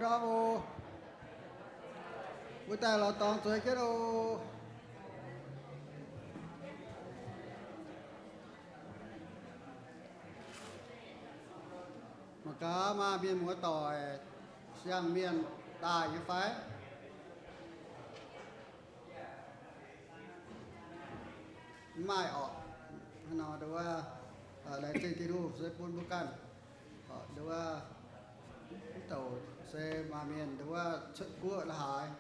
Ndorm oc. Mbuo daaih lorz dorngx zueiz jienv oc. Mangc gaax maaih mienh muoz doic, siang-mienh daaih nyei fai? Mv maaih orqc. Hnangv nor nduov, laengz zingh Tin-Hungh se bun mbuo ganh. Nduov, mv douc se maaih mienh nduov cuotv guoqv la'haaix,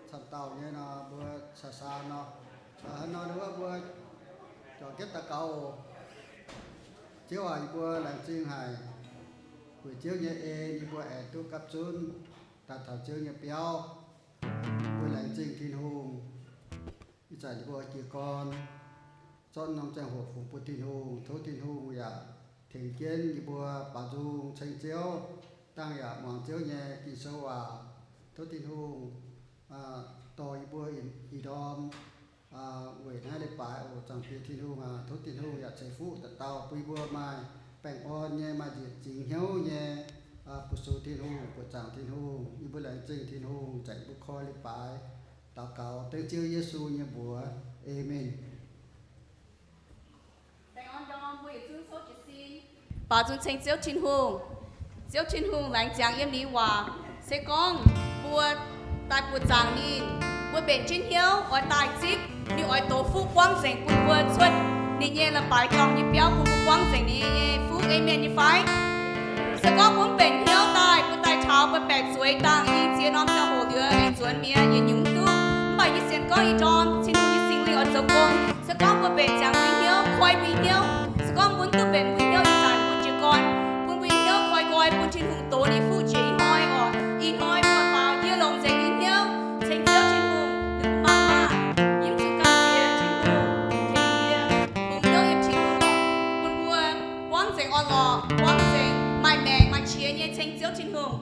camv dauh nyei nor mbuo caux saa nor. Hnangv nor nduov mbuo juangc jienv daux gaux oc. Ziouv aac, yie mbuo laengz zingh haic. Weic Ziouv nyei en yie mbuo aengx duqv gapv zunv daaih taux Ziouv nyei biauv. Mbuo laengz zingh Tin-Hungh. Ih zanc yie mbuo jiez gorn zorqv norm ziangh hoc fungx bun Tin-Hungh. Tov Tin-Hungh yaac tengx jienv yie mbuo baaux nzung ceng Ziouv, dangh yaac muangx Ziouv nyei Ging-Sou waac. Tov Tin-Hungh dorh yie mbuo ih ndorm weic naaiv leiz-baaix oc. Zaangc Diex Tin-Hungh aac, tov Tin-Hungh yaac ceix fuqv dauh dauh bun yie mbuo maaih baengh orn nyei, maaih njiec zingx hnyouv nyei, fu-sux Tin-Hungh, buoqc zaangc Tin-Hungh. Yie mbuo laengz zingh Tin-Hungh nzengc mbuo koi leiz-baaix. Daux gaux dengv Ziouv Yesu nyei mbuox. Aamen. Baaux nzung ceng Ziouv Tin-Hungh. Ziouv Tin-Hungh laengz ziangx yiem ninh waac. Se gorngv mbuo daaih buoqc zaangc ninh, mbuo mbenc jienv hnyouv oix daaih zipv, ninh oix dox fuqv buangv nzengc bun mbuo cuotv ninh nyei la'baaix dorngh nyei biauv, bun mbuo buangv nzengc ninh nyei fuqv. Aamen nyei fai? Se gorngv mbuo mv mbenc hnyouv daaih, mbuo daaih taux mbuo baeqc zueiz dangh, yie ziex norm ziangh hoc liuz aengx nzuonx mi'aqv, yietc nyungc mv duqv. Mv baac yie sienx gorngv ih ndorm Tin-Hungh nyei Singx Lingh oix zoux gong. Se gorngv mbuo mbenc ziangx mbuo nyei hnyouv, koi mbuo nyei hnyouv, se gorngv mbuo mv duqv mbenc mbuo nyei hnyouv ih zanc, mbuo jiez gorn bun mbuo nyei hnyouv koi nqoi bun Tin-Hungh dox ninh fuqv jiex ih hnoi oc. Ih hnoi mbuo baaux ndie longc nzengc yie nyei hnyouv ceng Ziouv Tin-Hungh, ninh mbuo mangc maah! Yie mv zuqc gamh nziex Tin-Hungh tengx yie bungx hnyouv yiem Tin-Hungh oc, bun mbuo buangv nzengc orn-lorqc, buangv nzengc maaih maengc maaih qiex nyei ceng Ziouv Tin-Hungh.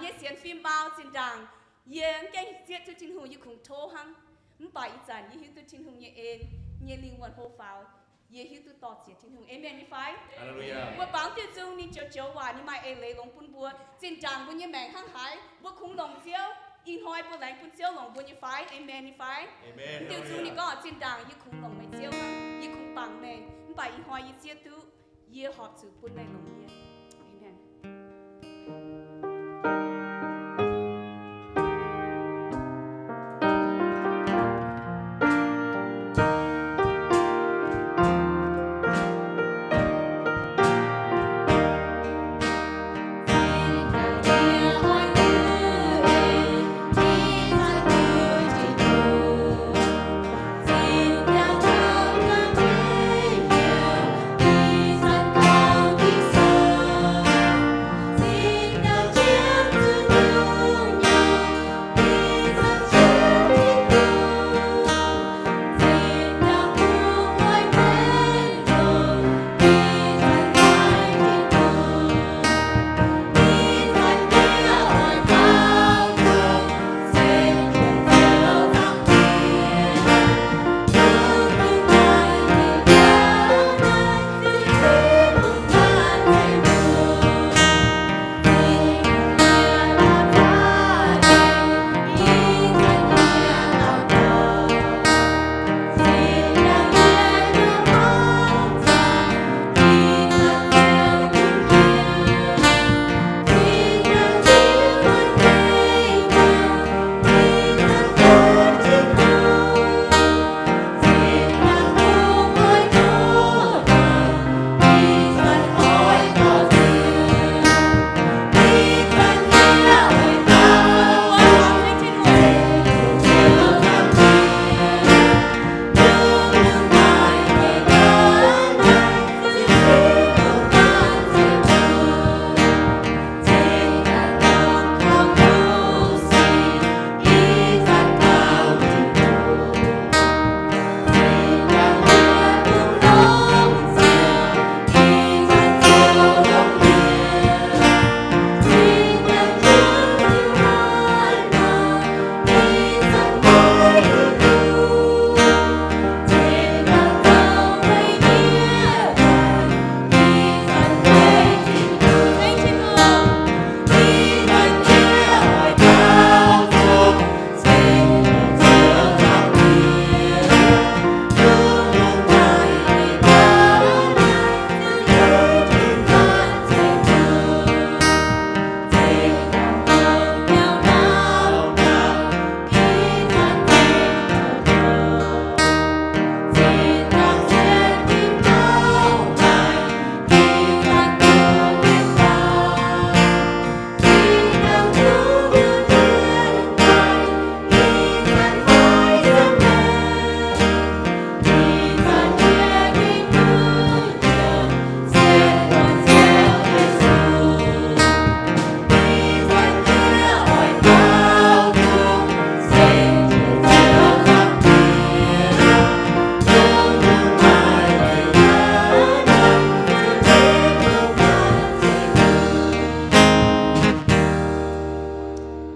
Yie sienx fim mau zinh ndaangc yie mv gaengh zieqv duqv Tin-Hungh, yie kungx tov hnangv. Mv baac ih zanc yie hiuv duqv Tin-Hungh nyei en, nyei lingh wuonh hlo faaux. Yie hiuv duqv dor-ziec Tin-Hungh. Amen nyei fai? Mbuo baamz Tin-Hungh, ninh joux joux waac ninh maaih eix leiz longx bun mbuo. Zinh ndaangc mbuo nyei maengc hnangv haaix, mbuo kungx longc Ziouv. Ih hnoi mbuo laengz bun Ziouv longc mbuo nyei fai? Amen nyei fai? Mv diuh nzung ninh gorngv, zinh ndaangc yie kungx longc meih Ziouv hnangv, yie kungx bangc meih, mv baac ih hnoi yie zieqv duqv, yie horpc zuqc bun meih longc yie. Amen.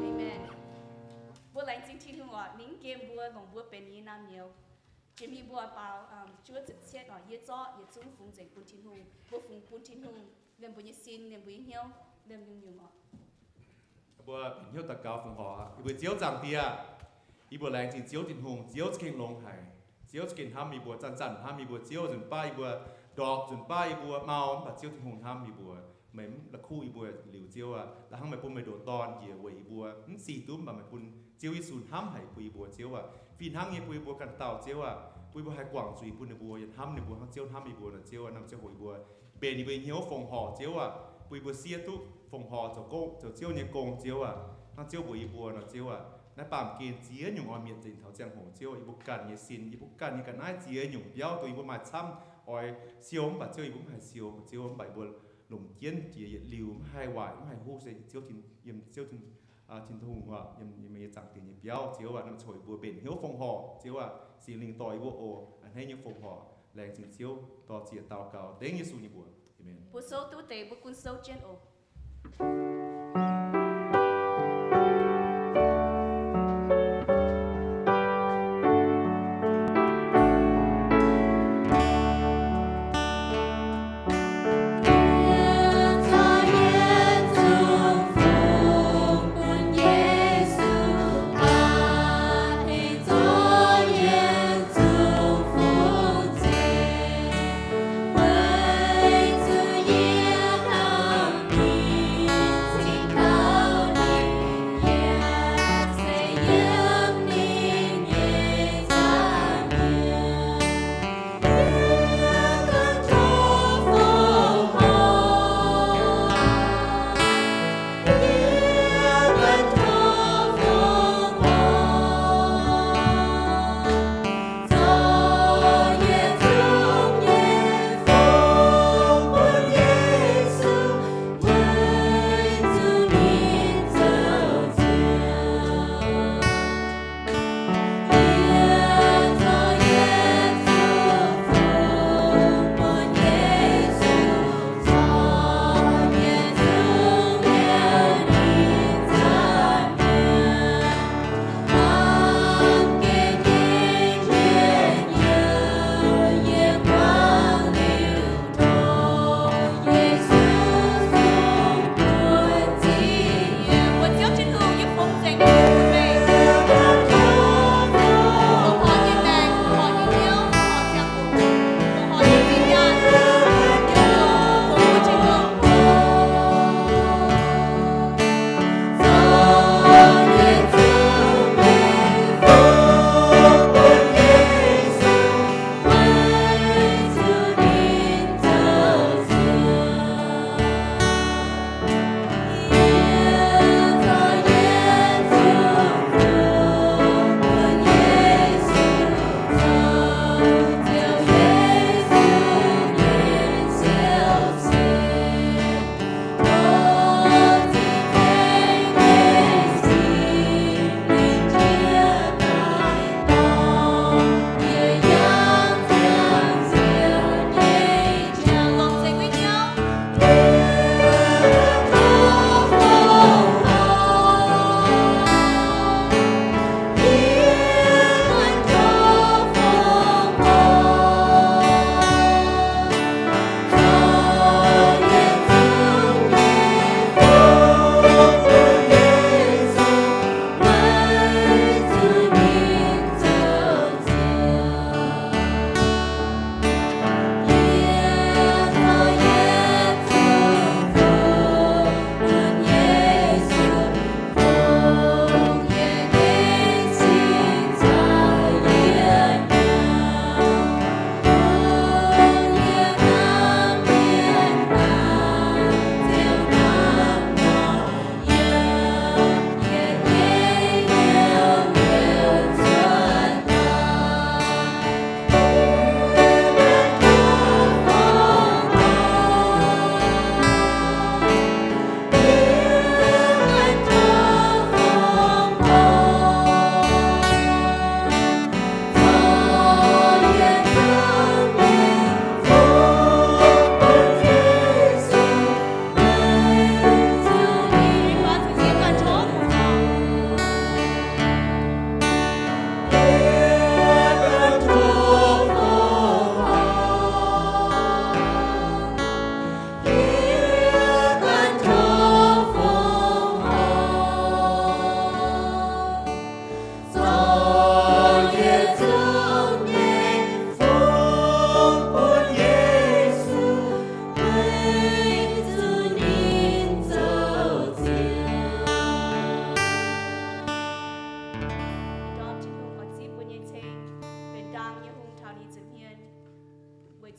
Amen. Mbuo laengz zingh Tin-Hungh oc, ninh mv gem mbuo, longc mbuo benx ninh nyei naamh nyouz. Jiex mingh mbuo baaux, um, juov ziepc cietv oc, yie zorqv yietc zungv fungx nzengc bun Tin-Hungh. Mbuo fungx bun Tin-Hungh liemh mbuo nyei sin, liemh mbuo nyei hnyouv, liemh nyungc-nyungc oc. Mbuo benx hnyouv daux gaux fongc horc. Yie mbuo Ziouv Zaangc Diex, yie mbuo laengz zingh Ziouv Tin-Hungh. Ziouv za'gengh longx haic. Ziouv za'gengh hnamv yie mbuo, zanc-zanc hnamv yie mbuo. Ziouv nzunc baav yie mbuo ndorpc, nzunc baav yie mbuo mau, mv baac Ziouv Tin-Hungh hnamv yie mbuo. Meih mv la'kuqv yie mbuo liuz, Ziouv aac, la'hangx meih bun meih ndoqc Dorn njiec weic yie mbuo, mv sic duqv, mv baac meih bun Ziouv Yesu hnamv haic bun yie mbuo, Ziouv aac. Fih hnangv nyei bun yie mbuo ganh dauh, Ziouv aac, bun yie mbuo haih guangc zuiz bun ninh mbuo, yaac hnamv ninh mbuo hnangv Ziouv hnamv yie mbuo nor, Ziouv aac. Naaiv ziangh hoc yie mbuo benx yie mbuo nyei hnyouv fongc horc, Ziouv aac, bun yie mbuo siev duqv fongc horc zoux gong, zoux Ziouv nyei gong, Ziouv aac, hnangv Ziouv mbuox yie mbuo nor, Ziouv aac. Naaiv baamh gen ziex nyungc oix mietc nzengc taux ziangh hoc, Ziouv aac, yie mbuo ganh nyei sin, yie mbuo ganh nyei ga'naaiv ziex nyungc biauv dongh yie mbuo maaih camv oix siou, mv baac Ziouv yie mbuo mv haih siou, Ziouv, mv baac yie mbuo longc jienv jiex yietc liuz, mv haih waaic, mv haih huv, se Ziouv Tin, yiem Ziouv Tin, Tin-Hungh aac, yiem, yiem meih nyei Zaangc Diex nyei biauv, Ziouv aac. Naaiv ziangh hoc yie mbuo benx hnyouv fongc horc, Ziouv aac, Singx Lingh dorh yie mbuo oc, a'hneiv nyei fongc horc. Laengz zingh Ziouv, dor-ziec daux gaux dengv Yesu nyei mbuox. Aamen. Mbuo souv duqv deix mbuo gunv souv jienv oc.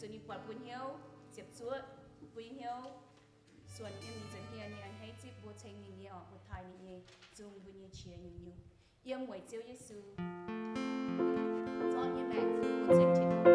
Ninh buatc mbuo hnyouv ziepc zuoqv, mbuo nyei hnyouv suonc yiem ninh nza'hmien, ninh a'hneiv zipv mbuo, ceng ninh nyei orqc, mbuo taaih ninh nyei, zungh mbuo nyei qiex nyungc-nyungc. Yiem weic Ziouv Yesu zorqv nyei maengc fungx bun ceng Tin-Hungh.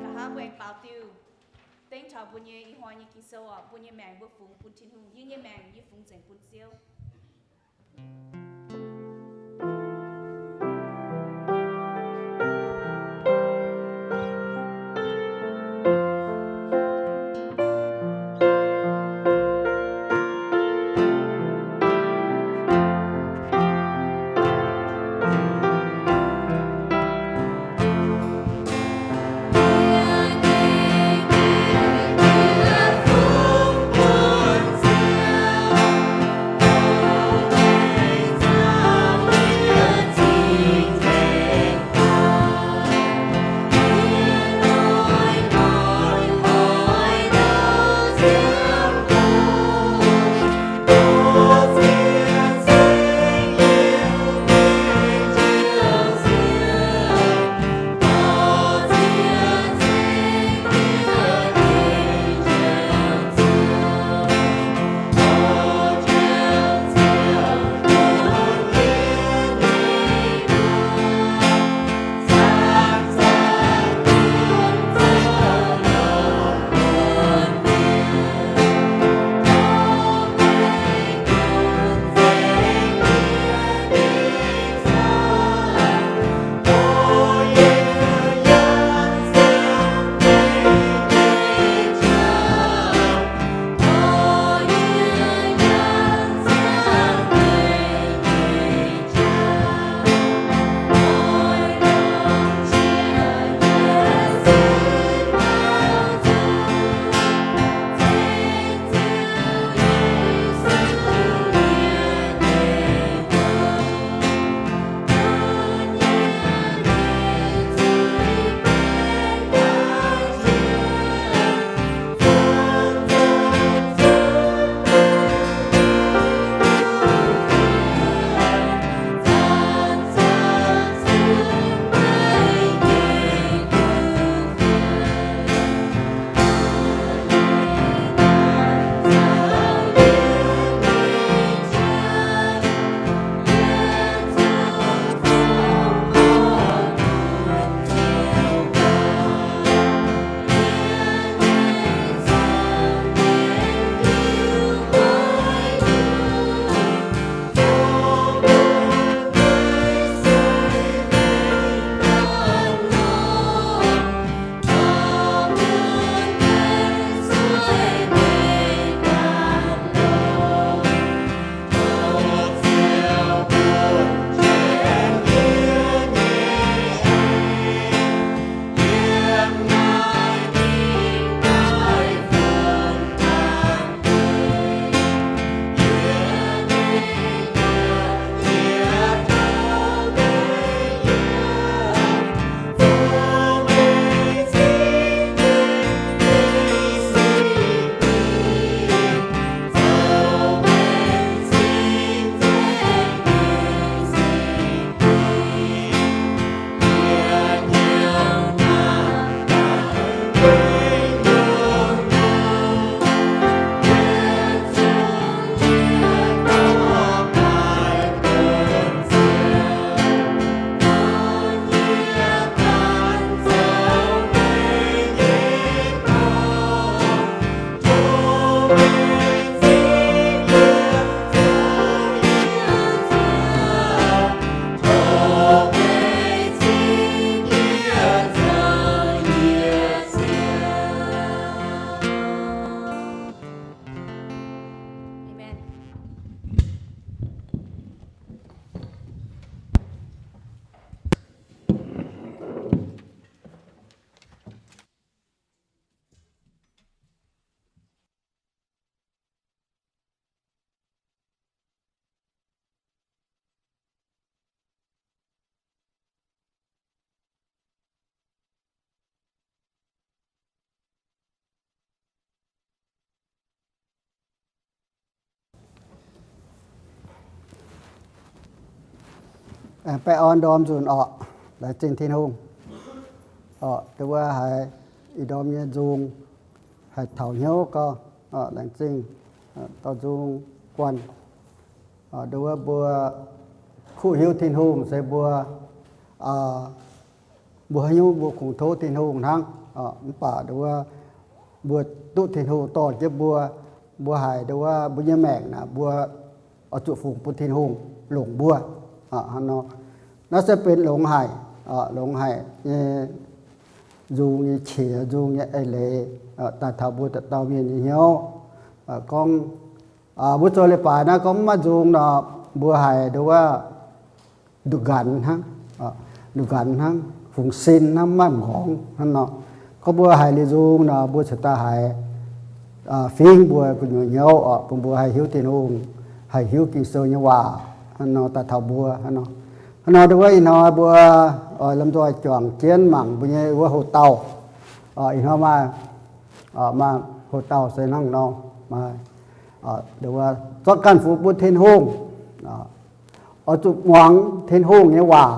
Nqa'haav mbuo aengx baaux diuh dengv taux mbuo nyei ih hnoi nyei Ging-Sou oc. Mbuo nyei maengc mbuo fungx bun Tin-Hungh. Yie nyei maengc yie fungx nzengc bun Ziouv. Aengx baengh orn ndorm nzunc orqc, laengz zingh Tin-Hungh. Orqc, ndongc wuov haiz ih ndorm nyei nzung haih taux hnyouv gau, orqc, laengz zingh, orqc, dorh nzung guanh. Orqc, ndongc wuov mbuo kuv hiuv Tin-Hungh se mbuo, mbuo haaix nyungc mbuo kungx tov Tin-Hungh hnangv. Orqc, mv baac ndongc wuov mbuo duqv Tin-Hungh dorh jienv mbuo, mbuo haiz ndongc wuov mbuo nyei maengc naaic mbuo oix zuqc fungx bun Tin-Hungh longc mbuo. Orqc, hnangv nor, naaiv se benx longx haic, orqc, longx haic nyei nzung nyei qiex, nzung nyei eix leiz, orqc, daaih taux mbuo dauh dauh mienh nyei hnyouv. Orqc, gorngv, orqc, mbuo zoux leiz-baaix naaiv gorngv mv maaih nzung nor, mbuo haiz ndongc wuov nduqc nqanx hnangv, orqc, nduqc nqanx hnangv, fungx sin hnangv, mv maaih m'nqorngv hnangv nor. Gorngv mbuo haiz liuz nzung nor, mbuo cingx daaih haiz, orqc, fingx mbuo gu'nyuoz hnyouv, orqc, bun mbuo haih hiuv Tin-Hungh, haih hiuv Ging-Sou nyei waac hnangv nor daaih taux mbuo hnangv nor. Hnangv nor ndongc wuov ih hnoi mbuo oix lomh nzoih juangc jienv mangc mbuo nyei wuov houx-dauh. Orqc, ih hnoi maaih, orqc, maaih houx-dauh se hnangv nor, maaih, orqc, ndongc wuov zorqv ganh fungx bun Tin-Hungh, orqc, oix zuqc muangx Tin-Hungh nyei waac,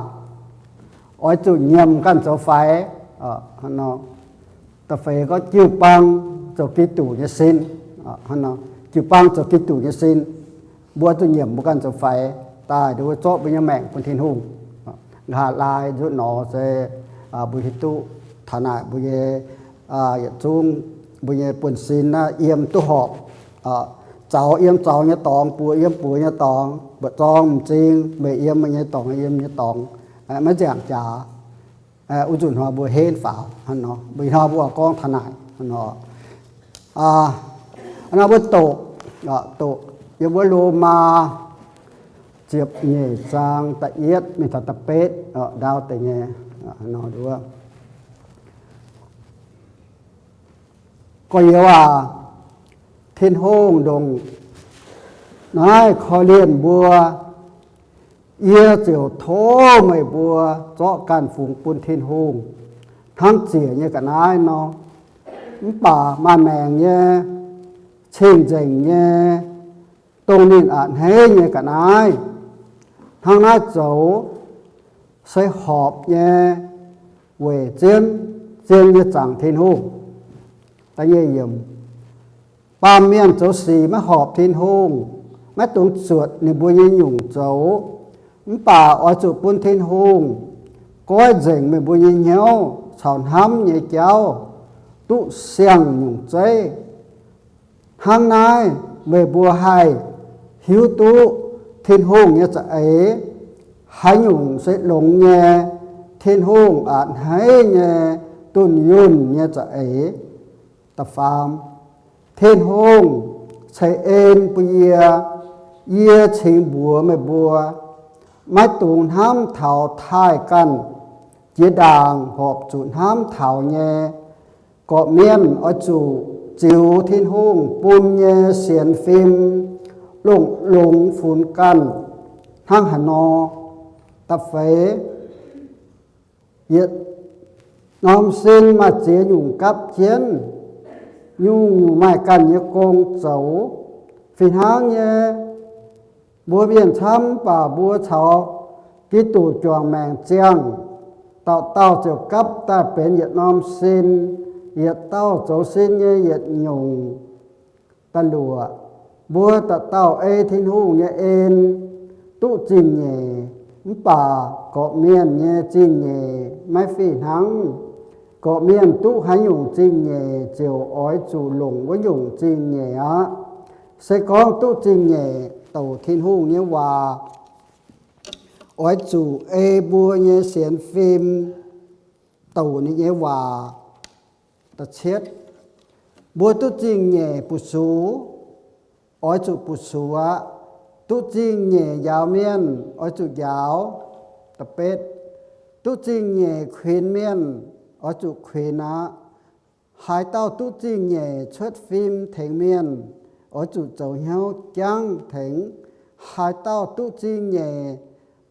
oix zuqc nyiemc ganh zoux faix. Orqc, hnangv nor, da'feix gorngv jiu-baang zoux Giduc nyei sin. Orqc, hnangv nor, jiu-baang zoux Giduc nyei sin, mbuo zuqc nyiemc mbuo ganh zoux faix daaih ndongc wuov zorqv mbuo nyei maengc bun Tin-Hungh. Nqa'haav laai nzutv nor se, orqc, mbuo hiuv duqv taux naaic mbuo nyei, orqc, yietc zungv mbuo nyei buonv-sin naaiv yiem duqv horpc. Orqc, zaux yiem zaux nyei dorngx, buoz yiem buoz nyei dorngx, mba'zorng m'zing, meih yiem meih nyei dorngx, yiem nyei dorngx, maiv nziangc jaax. Wuov nzunc hnoi mbuo henv faaux hnangv nor, mbuo ih hnoi mbuo oix gorngv taux naaic hnangv nor. Hnangv nor mbuo doqc, doqc yiem wuov Lomaa ziepc nyeic zaang da'yietv mingh taux da'betv, ndaauv deix nyei, hnangv nor wuov. Gorx-youz aac, Tin-Hungh ndongc naaiv korv-lienh mbuo, yie ziouc tov meih mbuo zorqv ganh fungx bun Tin-Hungh hnangv ziec nyei ga'naaiv nor. Mv baac maaih maengc nyei, cing-nzengc nyei, dongh ninh a'hneiv nyei ga'naaiv, hnangv naaiv zoux se horpc nyei weic zien, zien nyei zaangc Tin-Hungh. Baamh mienh zoux sic maiv horpc Tin-Hungh, maiv dungx zuotc ninh mbuo nyei nyungc zoux. Mv baac oix zuqc bun Tin-Hungh goiv nzengc meih mbuo nyei hnyouv caux hnamv nyei jauv duqv siang-nyungc zeiv. Hnangv naaiv meih mbuo haih hiuv duqv Tin-Hungh nyei za'eix, haaix nyungc se longx nyei, Tin-Hungh a'hneiv nyei, dunh yunh nyei za'eix. Da'faam, Tin-Hungh ceix en bun yie. Yie cingx mbuox meih mbuo, maiv dungx hnamv taux taaih ganh jiex ndaangc horpc zuqc hnamv taux nyei. Gorqv-mienh oix zuqc ziux Tin-Hungh bun nyei sienx fim longx-longx funx ganh hnangv haaix nor. Da'feix, yietc norm sin maaih ziex nyungc gapv jienv, nyungc-nyungc maaih ganh nyei gong zoux. Fih hnangv nyei, mbuo mienh camv baac mbuo caux Giduc juangc maengc ziangh, dauh dauh ziouc gapv daaih benx yietc norm sin, yietc dauh zoux sin nyei yietc nyungc. Da'luoqc, mbuo dauh dauh ei Tin-Hungh nyei en duqv zingh nyeic, mv baac gorqv-mienh nyei zingh nyeic maiv fih hnangv. Gorqv-mienh duqv haaix nyungc zingh nyeic ziouc oix zuqc longc wuov nyungc zingh nyeic aqv. Se gorngv duqv zingh nyeic douc Tin-Hungh nyei waac, oix zuqc ei mbuo nyei sienx fim douc ninh nyei waac. Da'cietv, mbuo duqv zingh nyeic bu sux, oix zuqc bu sux aqv. Duqv zingh nyeic njaaux mienh, oix zuqc njaaux. Da'betv, duqv zingh nyeic kuinx mienh, oix zuqc kuinx aqv. Haaix dauh duqv zingh nyeic cuotv fim tengx mienh, oix zuqc zoux hnyouv jangv tengx. Haaix dauh duqv zingh nyeic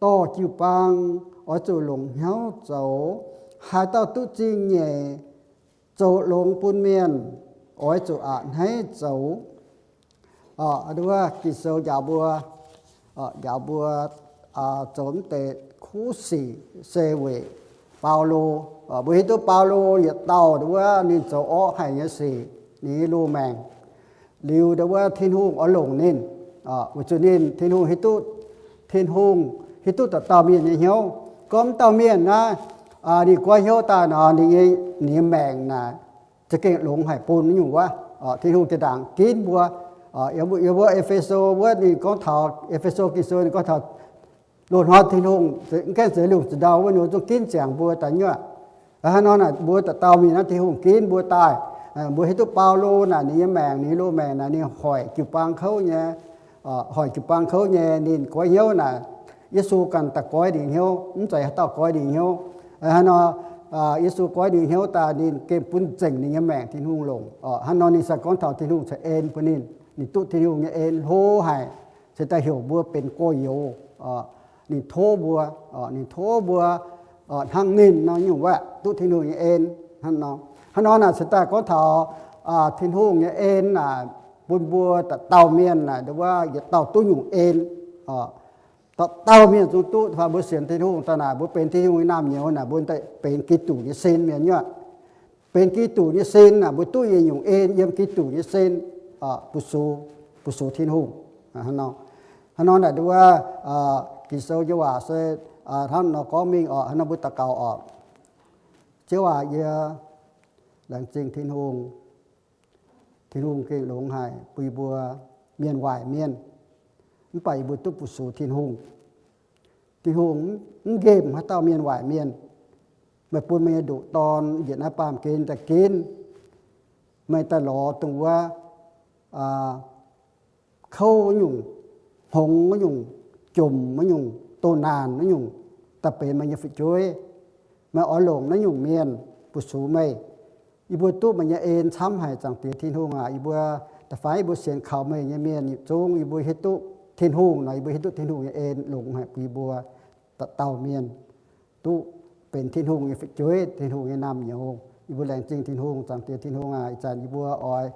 dorh jiu-baang, oix zuqc longc hnyouv zoux. Haaix dauh duqv zingh nyeic zoux longx bun mienh, oix zuqc a'hneiv zoux. Wuov Ging-Sou njaaux mbuo, njaaux mbuo zoux mv deix kuv sic se weic Baulo. Mbuo hiuv duqv Baulo yietc dauh ndau wuov ninh zoux orqv haic nyei sic, ninh nyei loz-maengc, liuz ndau wuov Tin-Hungh oix longc ninh. Weic zuqc ninh, Tin-Hungh hiuv duqv, Tin-Hungh hiuv duqv dauh dauh mienh nyei hnyouv. Gorngv dauh mienh naaiv, ninh goiv hnyouv daaih nor, ninh nyei, ninh nyei maengc naaic za'gengh longx haic bun nyungc wuov. Tin-Hungh zinh ndaangc ginv mbuo. Yiem mbuo E^fe^so wuov ninh gorngv taux, E^fe^so Ging-Sou ninh gorngv taux loz-hnoi Tin-Hungh mv gaengh zeix lungh zeix ndau wuov ninh zungv ginv ziangx mbuo daaih nyuoqc. Hnangv nor naaic mbuo dauh dauh mienh naaiv Tin-Hungh ginv mbuo daaih. Mbuo hiuv duqv Baulo naaic ninh nyei maengc, ninh nyei loz-maengc naaic ninh hoic jiu-baang kouv nyei, hoic jiu-baang kouv nyei. Ninh goiv hnyouv naaic, Yesu ganh daaih goiv ninh hnyouv, mv zeiz haaix dauh goiv ninh hnyouv. Hnangv nor, Yesu goiv ninh hnyouv daaih ninh gengh bun nzengc ninh nyei maengc Tin-Hungh longc. Hnangv nor ninh se gorngv taux Tin-Hungh ceix en bun ninh, ninh duqv Tin-Hungh nyei en hlo haic, cingx daaih heuc mbuo benx gorx-youz. Ninh tov mbuo, ninh tov mbuo hnangv ninh nor nyungc wuov duqv Tin-Hungh nyei en. Hnangv nor, hnangv nor naaic cingx daaih gorngv taux Tin-Hungh nyei en naaic bun mbuo dauh dauh mienh naaic ndau wuov yietc dauh duqv nyungc en. Dauh dauh mienh zungv duqv. Da'faanh mbuo sienx Tin-Hungh daaih naaic, mbuo benx Tin-Hungh nyei naamh nyouz naaic, mbuo benx Giduc nyei sin mienh nyuoqc. Benx Giduc nyei sin naaic, mbuo duqv yietc nyungc en yiem Giduc nyei sin, bu sux, bu sux Tin-Hungh. Hnangv nor naaic ndau wuov Ging-Sou nyei waac se hnangv nor gorngv mingh oc. Hnangv nor mbuo daux gaux oc. Ziouv aac, yie laengz zingh Tin-Hungh. Tin-Hungh gengh longx haic bun yie mbuo mienh waaic mienh, mv baac yie mbuo duqv bu sux Tin-Hungh. Tin-Hungh mv nqemh haaix dauh mienh waaic mienh. Meih bun meih nyei ndoqc Dorn njiec naaiv baamh gen daaih ginv meih, daaih lorz dongh wuov kouv wuov nyungc, hngongx wuov nyungc, jomc wuov nyungc, doh naanc wuov nyungc, daaih benx meih nyei fu'jueiv. Meih oix longc naaiv nyungc mienh bu sux meih. Yie mbuo duqv meih nyei en camv haic, Zaangc Diex Tin-Hungh aac. Yie mbuo da'faanh yie mbuo sienx kaux meih nyei mienh yietc zungv yie mbuo hiuv duqv Tin-Hungh nor, yie mbuo hiuv duqv Tin-Hungh nyei en longx haic bun yie mbuo dauh dauh mienh duqv benx Tin-Hungh nyei fu'jueiv, Tin-Hungh nyei naamh nyouz. Yie mbuo laengz zingh Tin-Hungh. Zaangc Diex Tin-Hungh aac, ih zanc yie mbuo oix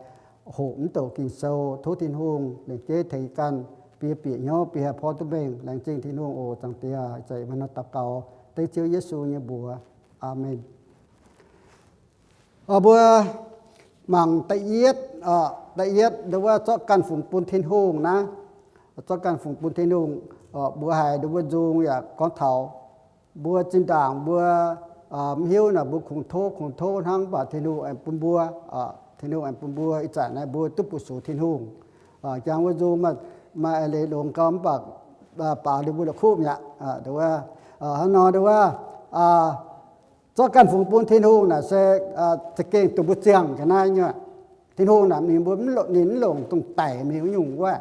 hoqc mv douc Ging-Sou, tov Tin-Hungh lengc jeiv tengx ganh bun yie bieqc hnyouv, bun yie haih porv duqv mengh. Laengz zingh Tin-Hungh oc, Zaangc Diex. Ih zanc yie mbuo nor daux gaux dengv Ziouv Yesu nyei mbuox. Aamen. Mbuo mangc da'yietv, da'yietv ndau wuov zorqv ganh fungx bun Tin-Hungh naaiv. Zorqv ganh fungx bun Tin-Hungh, mbuo haiz ndau wuov nzung yaac gorngv taux mbuo zinh ndaangc mbuo mv hiuv naaic mbuo kungx tov kungx tov hnangv, mv baac Tin-Hungh aengx bun mbuo, Tin-Hungh aengx bun mbuo. Ih zanc naaiv mbuo duqv bu sux Tin-Hungh. Jangx wuov nzung maaih eix leiz longx gau, mv baac baaux liuz mbuo la'kuqv mi'aqv. Hnangv nor ndau wuov zorqv ganh fungx bun Tin-Hungh naaic se za'gengh dongh mbuo ziangh ga'naaiv nyei. Tin-Hungh naaic ninh mbuo, ninh mv longc dongh daic mingh wuov nyungc wuov.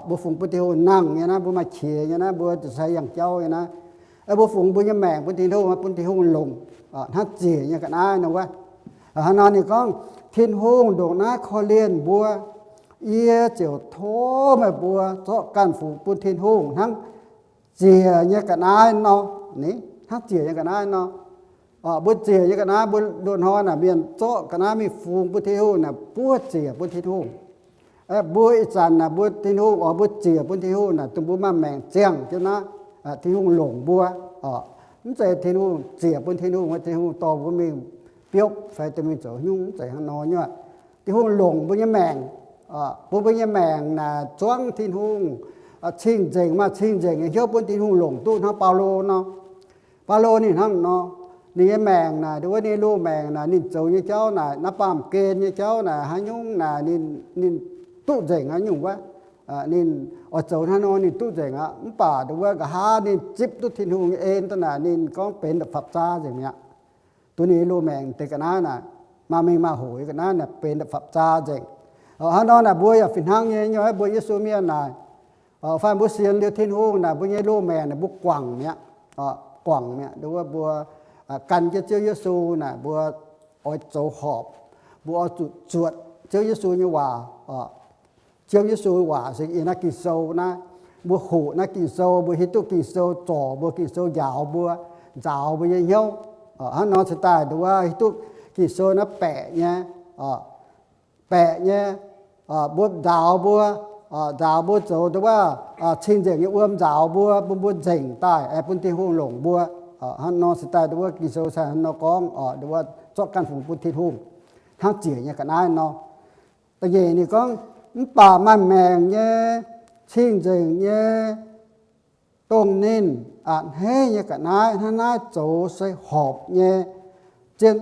Mbuo fungx bun Tin-Hungh nangh nyei naaiv, mbuo maaih qiex nyei naaiv, mbuo ziouc sai yangh jauv nyei naaiv. Mbuo fungx mbuo nyei maengc bun Tin-Hungh, bun Tin-Hungh longc hnangv ziec nyei ga'naaiv nor wuov. Hnangv nor ninh gorngv, Tin-Hungh ndongc naaiv korv-lienh mbuo, yie ziouc tov meih mbuo zorqv ganh fungx bun Tin-Hungh hnangv ziec nyei ga'naaiv nor. Ni, hnangv ziec nyei ga'naaiv nor. Mbuo ziec nyei ga'naaiv, mbuo loz-hnoi naaic mienh zorqv ga'naaiv mingh fungx bun Tin-Hungh naaic buov ziec bun Tin-Hungh. Mbuo ih zanc naaic mbuo Tin-Hungh oix mbuo ziec bun Tin-Hungh naaic, dongh mbuo maaih maengc ziangh jienv naaiv, Tin-Hungh longc mbuo. Mv zeiz Tin-Hungh ziec bun Tin-Hungh, Tin-Hungh dorh mbuo mingh biopv fai dorh mingh zoux nyungc, mv zeiz hnangv nor nyei. Tin-Hungh longc mbuo nyei maengc, bun mbuo nyei maengc naaic zuangv Tin-Hungh, cing-nzengc, maaih cing-nzengc nyei hnyouv bun Tin-Hungh longc duqv hnangv Baulo nor. Baulo ninh hnangv nor, ninh nyei maengc naaic, ndau wuov ninh loz-maengc naaic, ninh zoux nyei jauv naaic, naaiv baamh gen nyei jauv naaic, haaix nyungc naaic ninh, ninh duqv nzengc haaix nyungc wuov. Ninh oix zoux hnangv nor ninh duqv nzengc aqv. Mv baac ndau wuov nqa'haav ninh zipv duqv Tin-Hungh nyei en daaih naaic, ninh gorngv benx da'fapv-zaa nzengc mi'aqv. Duqv ninh nyei loz-maengc deix ga'naaiv naaic, maaih mengh maaih hoc nyei ga'naaiv naaic benx da'fapv-zaa nzengc. Hnangv nor naaic mbuo yaac fih hnangv nyei, nyei mbuo Yesu mienh naaic, fai mbuo sienx liuz Tin-Hungh naaic, mbuo nyei loz-maengc naaic mbuo guangc mi'aqv. Guangc mi'aqv. Ndau wuov mbuo gan jienv Ziouv Yesu naaic, mbuo oix zoux horpc, mbuo oix zuqc zuotc Ziouv Yesu nyei waac. Ziouv Yesu nyei waac se yiem naaiv Ging-Sou naaiv. Mbuo hoqc naaiv Ging-Sou, mbuo hiuv duqv Ging-Sou zorc mbuo, Ging-Sou njaaux mbuo, nzaaux mbuo nyei hnyouv. Hnangv nor cingx daaih ndau wuov hiuv duqv Ging-Sou naaiv baeqc nyei, baeqc nyei, mbuo nzaaux mbuo, nzaaux mbuo zoux nduov wuov cing-nzengc nyei wuom nzaaux mbuo, bun mbuo nzengc daaih, aengx bun Tin-Hungh longc mbuo. Hnangv nor se daaih nduov wuov Ging-Sou se hnangv nor gorngv, nduov wuov zorqv ganh fungx bun Tin-Hungh hnangv ziec nyei ga'naaiv nor. Da'nyeic ninh gorngv, mv baac maaih maengc nyei, cing-nzengc nyei, dongh ninh a'hneiv nyei ga'naaiv hnangv naaiv zoux se horpc nyei, zien,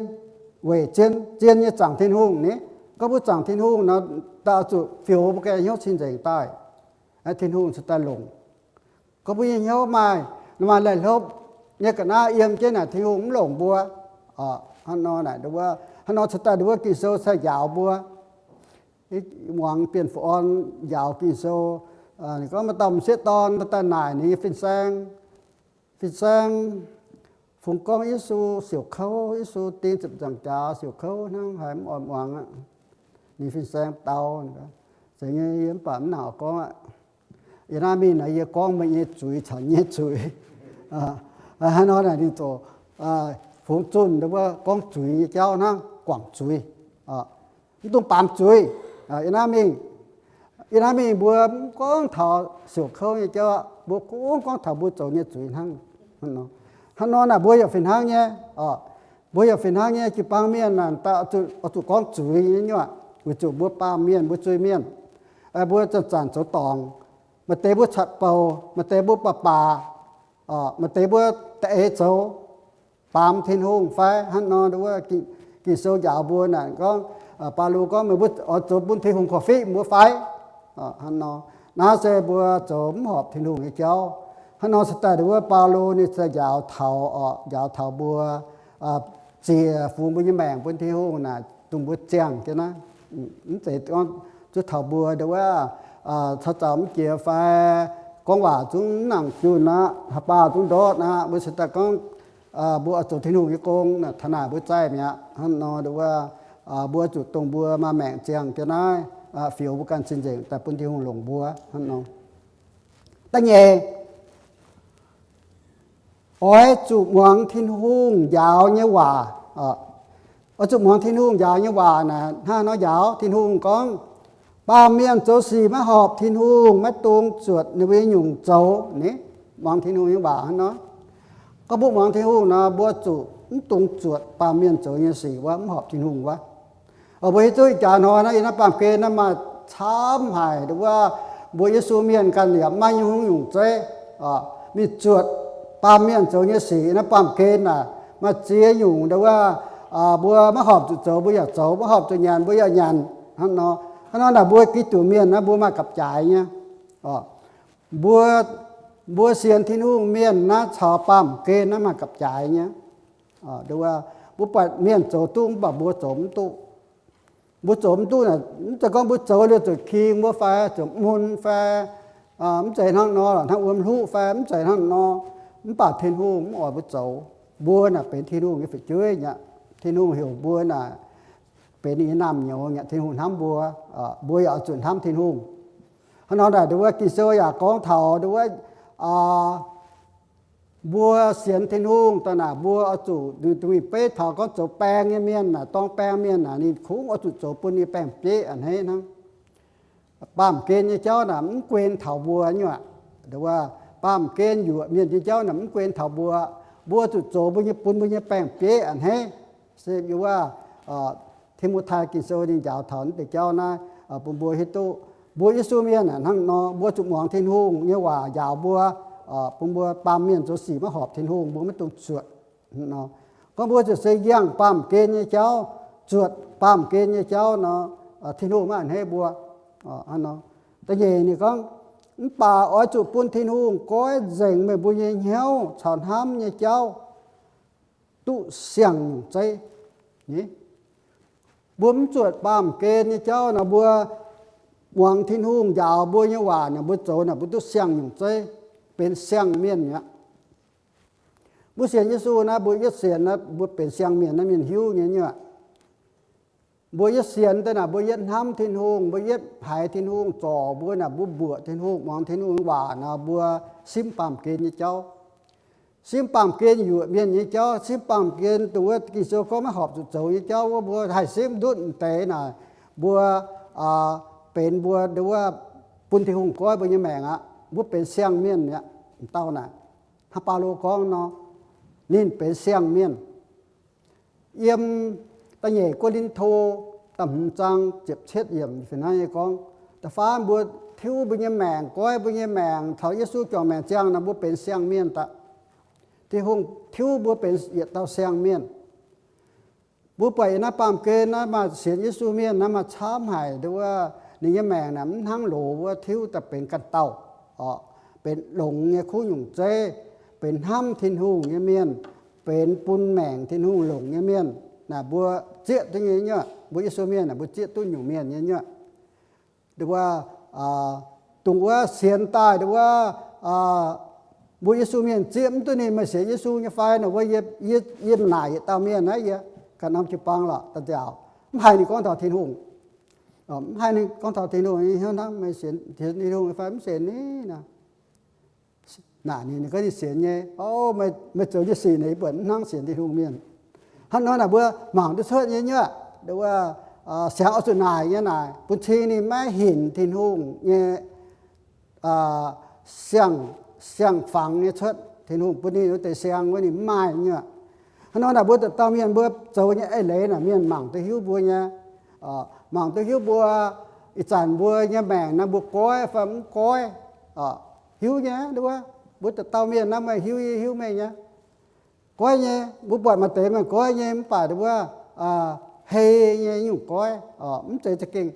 weic zien, zien nyei zaangc Tin-Hungh ni. Gorngv mbuo zaangc Tin-Hungh nor, daaih zuqc fioux mbuo ganh hnyouv cing-nzengc daaih, Tin-Hungh cingx daaih longc. Gorngv mbuo nyei hnyouv maaih, maaih laih hlopv nyei ga'naaiv yiem jienv naaic, Tin-Hungh mv longc mbuo. Hnangv nor naaic, hnangv nor cingx daaih nduov wuov Ging-Sou cingx njaaux mbuo. Muangx Bienh Fu Orn njaaux Ging-Sou, ninh gorngv maaih dauh m'sieqv dorn daaih naaic ninh nyei fin-saeng, fin-saeng, fungx gorngv Yesu siouc kouv, Yesu ding ziepc nzaangc jaax siouc kouv hnangv, haiz mv oix muangx aqv. Ninh fin-saeng dau, Zeiz nyei, yie mv baac mv nangc oix gorngv aqv. Yie naaiv mingh naaic yie gorngv meih nyei zuiz caux nyei zuiz. Hnangv nor naaic ninh ziouc fungx zunh nduov wuov gorngv zuiz nyei jauv hnangv, guangc zuiz, mv dungx baamz zuiz. Yie naaiv mingh, yie naaiv mingh mbuo mv gorngv taux siouc kouv nyei jauv aqv, mbuo gorngv, gorngv taux mbuo zoux nyei zuiz hnangv. Hnangv nor naaic mbuo yaac fih hnangv nyei, mbuo yaac fih hnangv nyei. Jiu-baang mienh naaic daaih oix zuqc gorngv zuiz nyei nyuoqc, weic zuqc mbuo baamh mienh, mbuo zuiz-mienh. Mbuo zanc-zanc zoux dorngc, maaih deix mbuo catc bouc, maaih deix mbuo baac baac, maaih deix mbuo da'eix zoux, baamz Tin-Hungh fai hnangv nor. Nduov wuov Ging-Sou njaaux mbuo naaic gorngv, Baulo gorngv, meih mbuo oix zoux bun Tin-Hungh korv-fiqv mbuo fai? Hnangv nor, naaiv se mbuo zoux mv horpc Tin-Hungh nyei jauv. Hnangv nor se daaih nduov wuov Baulo ninh se njaaux taux, njaaux taux mbuo ziec fungx mbuo nyei maengc bun Tin-Hungh naaic, dongh mbuo ziangh jienv naaiv. Mv zeiz gorngv zuov taux mbuo nduov wuov caux zaux mv jiex fai gorngv waac zungv mv nangc junh aqv, haaix baah zungv ndortv aqv. Mbuo se daaih gorngv mbuo oix zoux Tin-Hungh nyei gong, taux naaic mbuo zaih mi'aqv. Hnangv nor nduov wuov mbuo zuqc dongh mbuo maaih maengc ziangh jienv naaiv, fioux mbuo ganh cing-nzengc daaih bun Tin-Hungh longc mbuo. Hnangv nor. Da'nyeic, oix zuqc muangx Tin-Hungh njaaux nyei waac. Oix zuqc muangx Tin-Hungh njaaux nyei waac naaic, hnangv nor njaaux, Tin-Hungh gorngv, baamh mienh zoux sic maiv horpc Tin-Hungh, maiv dungx zuotc ninh mbuo nyei nyungc zoux ni. Muangx Tin-Hungh nyei waac hnangv nor. Gorngv mbuo muangx Tin-Hungh nor, mbuo zuqc mv dungx zuotc baamh mienh zoux nyei sic wuov, mv horpc Tin-Hungh wuov. Mbuo hiuv duqv ih jaax hnoi naaiv, yiem naaiv baamh gen naaiv maaih camv haic nduov wuov mbuo Yesu mienh ganh yaac maaih nyungc-nyungc zeiv mingh zuotc baamh mienh zoux nyei sic. Naaiv baamh gen naaic maaih ziex nyungc nduov wuov mbuo maiv horpc zuqc zoux mbuo yaac zoux, maiv horpc zuqc nyanc mbuo yaac nyanc. Hnangv nor, hnangv nor naaic mbuo Giduc mienh naaiv mbuo maaih gapv-jaaix nyei. Mbuo, mbuo sienx Tin-Hungh mienh naaiv caux baamh gen naaiv maaih gapv-jaaix nyei. Nduov wuov mbuo buatc mienh zoux duqv mv baac mbuo zoux mv duqv. Mbuo zoux mv duqv naaic, mv zeiz gorngv mbuo zoux liuz zuqc king mbuo fai zuqc mun fai mv zeiz hnangv nor, hnangv wuom hluqv fai mv zeiz hnangv nor, mv baac Tin-Hungh mv oix mbuo zoux. Mbuo naaic benx Tin-Hungh nyei fu'jueiv aqv. Tin-Hungh heuc mbuo naaic benx ninh nyei naamh nyouz aqv. Tin-Hungh hnamv mbuo, mbuo yaac oix zuqc hnamv Tin-Hungh. Hnangv nor naaic nduov wuov Ging-Sou yaac gorngv taux nduov wuov mbuo sienx Tin-Hungh daaih naaic, mbuo oix zuqc, ninh mingh beiv taux gorngv zoux baeng nyei mienh naaic, dorng baeng mienh naaic, ninh kungx oix zuqc zoux bun ninh baeng-bieiv a'hneiv hnangv. Baamh gen nyei jauv naaic mv guen taux mbuo nyei aqv. Nduov wuov baamh gen yuoqc mienh nyei jauv naaic mv guen taux mbuo. Mbuo zuqc zoux mbuo nyei, bun mbuo nyei baeng-bieiv a'hneiv. Se wuov Ti^mo^tai Ging-Sou ninh njaaux taux naaiv deix jauv naaiv bun mbuo hiuv duqv mbuo Yesu mienh hnangv nor, mbuo zuqc muangx Tin-Hungh nyei waac njaaux mbuo, bun mbuo baamh mienh zoux sic maiv horpc Tin-Hungh, mbuo maiv dungx zuotc. Gorngv mbuo zuqc se yangh baamh gen nyei jauv, zuotc baamh gen nyei jauv nor, Tin-Hungh maiv a'hneiv mbuo. Da'nyeic ninh gorngv, mv baac oix zuqc bun Tin-Hungh goiv nzengc meih mbuo nyei hnyouv caux hnamv nyei jauv duqv siang-nyungc zeiv. Mbuo mv zuotc baamh gen nyei jauv nor, mbuo muangx Tin-Hungh njaaux mbuo nyei waac naaic, mbuo zoux naaic mbuo duqv siang-nyungc zeiv, benx siang-mienh mi'aqv. Mbuo sienx Yesu naaiv, mbuo yietv sienx naaiv, mbuo benx siang-mienh naaiv mienh hiuv nyei nyuoqc. Mbuo yietv sienx daaih naaic, mbuo yietv hnamv Tin-Hungh, mbuo yietv haiz Tin-Hungh zorc mbuo naaic, mbuo mbuoqc Tin-Hungh, muangx Tin-Hungh waac naaic, mbuo simv baamh gen nyei jauv. Simv baamh gen yuoqc mienh nyei jauv, simv baamh gen dongh wuov Ging-Sou gorngv maiv horpc zuqc zoux nyei jauv wuov, mbuo haih simv ndutv deix naaic, mbuo benx mbuo nduov wuov bun Tin-Hungh goiv mbuo nyei maengc aqv. Mbuo benx siang-mienh mi'aqv. M'dauh naaic, hnangv Baulo gorngv nor, ninh benx siang-mienh. Yiem da'nyeic Ko^lin^to da'hmz zaang ziepc cietv yiemc fih hnangv nyei gorngv, da'faam mbuo tiuv mbuo nyei maengc, goiv mbuo nyei maengc caux Yesu juangc maengc ziangh nor, mbuo benx siang-mienh daaih. Tin-Hungh tiuv mbuo benx yietc dauh siang-mienh. Mbuo buatc yiem naaiv baamh gen naaiv maaih sienx Yesu mienh naaiv maaih camv haic, nduov ninh nyei maengc naaic mv hnangv loz wuov tiuv daaih benx ganh dauh, benx longx nyei kuv nyungc zeiv, benx hnamv Tin-Hungh nyei mienh, benx bun maengc Tin-Hungh longc nyei mienh. Naaic mbuo zieqv duqv nyei nyuoqv, mbuo Yesu mienh naaic mbuo zieqv duqv nyungc mienh nyei nyuoqv. Nduov, dongh wuov sienx daaih nduov, mbuo Yesu mienh zieqv mv duqv ninh, meih sienx Yesu nyei fai? Naaic wuov, yie, yie mv naaic yietc dauh mienh naaiv, yie ganh norm jiu-baang lorqc, da'nziaauc mv haiz ninh gorngv taux Tin-Hungh. Mv haiz ninh gorngv taux Tin-Hungh, hnangv meih sienx Tin-Hungh nyei fai? Mv sienx ni naaic. Naaic ninh, ninh gorngv ninh sienx nyei. O, meih zoux nyei sic naaic yie buatc mv hnangv sienx Tin-Hungh mienh. Hnangv nor naaic mbuo mangc duqv cuotv nyei nyuoqv, nduov, siangx oix zuqc naaic nyei naaic bun cing ninh maiv hinc Tin-Hungh nyei siang-fangx nyei cuotv, Tin-Hungh bun ninh wuov deix siang wuov ninh mv maaih nyuoqv. Hnangv nor naaic mbuo dauh dauh mienh mbuo zoux nyei eix leiz naaic mienh mangc duqv hiuv mbuo nyei, mangc duqv hiuv mbuo. Ih zanc mbuo nyei maengc naaiv mbuo goiv fai mv goiv, hiuv nyei nduov. Mbuo dauh dauh mienh naaiv meih hiuv, yie hiuv meih nyei. Goiv nyei, mbuo buatc maaih deix mienh goiv nyei mv baac nduov, hei nyei nyungc goiv, mv zeiz za'gengh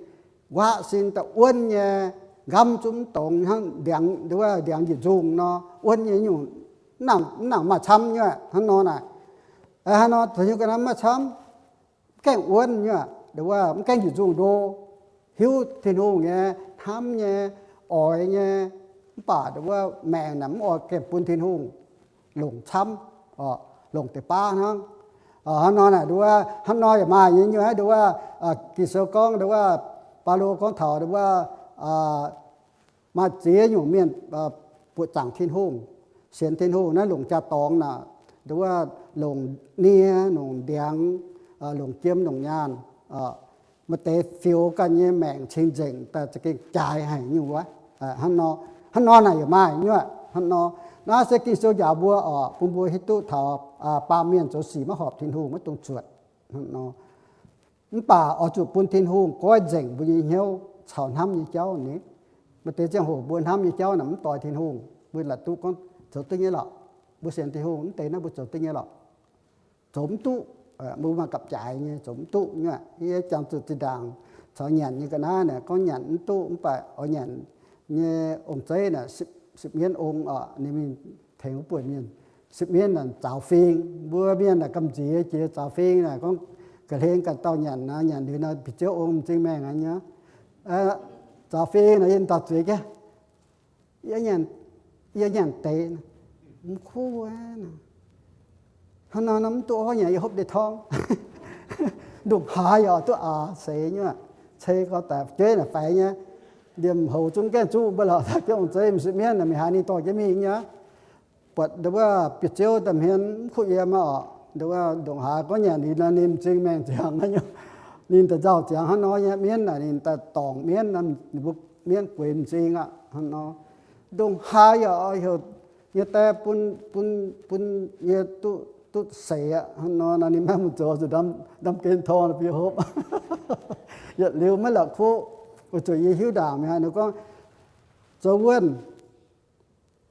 nquaqv sin daaih wuonv nyei, nqamv zungv mv dongz hnangv ndiangx, nduov, ndiangx njiec nzungh nor, wuonv nyei nyungc, mv nangc maaih camv nyuoqv hnangv nor naaic. Hnangv nor caux nyungc ga'naaiv maaih camv, mv gaengh wuonv nyuoqv, nduov, mv gaengh njiec nzungh ndo, hiuv Tin-Hungh nyei, hnamv nyei, oix nyei, mv baac nduov maengc naaic mv oix gemh bun Tin-Hungh longc camv, longc deix baav hnangv. Hnangv nor naaic nduov, hnangv nor yaac maaih nyei nyuoqv nduov, Ging-Sou gorngv nduov, Baulo gorngv taux nduov, maaih ziex nyungc mienh buoqc zaangc Tin-Hungh, sienx Tin-Hungh naaiv longc jaa-dorngx naaic, nduov, longc nie, longc ndiangx, longc jiem, longc nyaanh. Maaih deix fioux ganh nyei maengc cing-nzengc daaih za'gengh jaaix haic nyungc wuov. Hnangv nor naaic yaac maaih nyuoqv hnangv nor. Naaiv se Ging-Sou njaaux mbuo oc, bun mbuo hiuv duqv taux baamh mienh zoux sic maiv horpc Tin-Hungh maiv dungx zuotc. Mv baac oix zuqc bun Tin-Hungh goiv nzengc mbuo nyei hnyouv caux hnamv nyei jauv ni. Maaih deix ziangh hoc mbuo hnamv nyei jauv naaic mv doix Tin-Hungh, mbuo la'duqv gorngv zoux duqv nyei lorqc. Mbuo sienx Tin-Hungh mv deix naaiv mbuo zoux duqv nyei lorqc. Zoux mv duqv, mbuo maaih gapv-jaaix nyei zoux mv duqv nyuoqv. Yie jangx zuqc zinh ndaangc caux nyanc nyei ga'naaiv naaic gorngv nyanc mv duqv, mv baac oix nyanc nyei ong-zeiv naaic, sipv mienv ong oc, ninh mingh tengx wuov buonc mienh. Sipv mienv naaic zaaux fing, mbuo mienh naaic gamh nziex jiex zaaux fing naaic gorngv ga'hlen ganh dauh nyanc naaic, nyanc liuz naaic bieqc ziouv ong m'zing maengh aqv nyei. Zaaux fing naaic yie dauh zueiz gaav, yie nyanc deix, mv kuv wuov. Hnangv nor mv duqv orv nyanc, yie hopv deix torngv. Ndongc haaix yaac duqv aax seix nyuoqv. Cei gorx daic fu'jueiv naaic faix nyei. Liemh houx zungv gaengh zuqv mbuo lorqc, da'jienv ong-zeiv m'sieqv mienv naaic mingh haaix ninh dorh jienv mingh nyei. Buatc nduov bieqc ziouv daaih hmien mv kuv yiem aqv oc. Nduov ndongc haaix gorngv nyanc liuz nor ninh m'zing maengh ziangx nyei. Ninh daaih nzauh ziangx hnangv nor nyei, mienv naaic ninh daaih dorngc mienv, ninh mbuo mienv gueix m'zing aqv hnangv nor. Ndongc haaix yaac oix heuc nyei die bun, bun, bun yie duqv, duqv seix aqv hnangv nor. Naaiv ninh maiv mun zoux zuqc ndamv gen torngv bieqc hopv. Yietc liuz maiv la'kuqv, weic zuqc yie hiuv ndaangc mi'aqv. Ninh gorngv zoux wuonh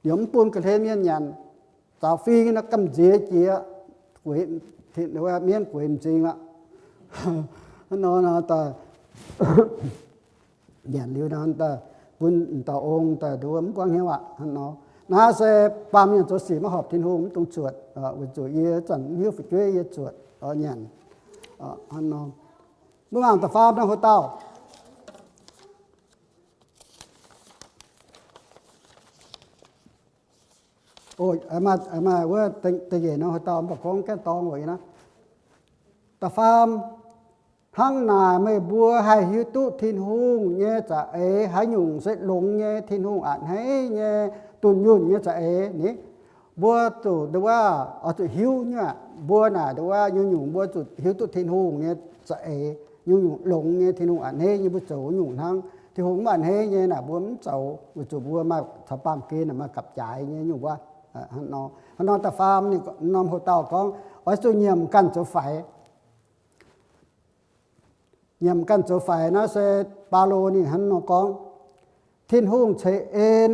yaac mv bun ga'hlen mienh nyanc. Zaaux fing nor gamh nziex jiex, mienv gueix m'zing aqv. Hnangv nor nor daaih nyanc liuz nor daaih bun dauh ong daaih nduov mv buangv hnyouv aqv. Hnangv nor naaiv se baamh mienh zoux sic maiv horpc Tin-Hungh, mv dungx zuotc. Weic zuqc yie zanc mv hiuv fu'jueiv yie zuotc nyanc. Hnangv nor, mbuo mangc da'faam norm houc dauh. Maaih wuov da'nyeic norm houc dauh mv baac gorngv gaengh dorng weic naaiv. Da'faam, hnangv naaic meih mbuo haih hiuv duqv Tin-Hungh nyei za'eix haaix nyungc se longx nyei, Tin-Hungh a'hneiv nyei, dunh yunh nyei za'eix ni. Mbuo zuqc nduov, oix zuqc hiuv nyei aqv. Mbuo naaic nduov nyungc-nyungc mbuo zuqc hiuv duqv Tin-Hungh nyei za'eix, nyungc-nyungc longx nyei, Tin-Hungh a'hneiv nyei, mbuo zoux nyungc hnangv. Tin-Hungh mv a'hneiv nyei naaic, mbuo mv zoux, weic zuqc mbuo maaih caux baamh gen maaih gapv-jaaix nyei nyungc wuov. Hnangv nor, hnangv nor da'faam norm hoc-dauh gorngv, oix zuqc nyiemc ganh zoux faix. Nyiemc ganh zoux faix naaiv se Baulo ninh hnangv nor gorngv, Tin-Hungh ceix en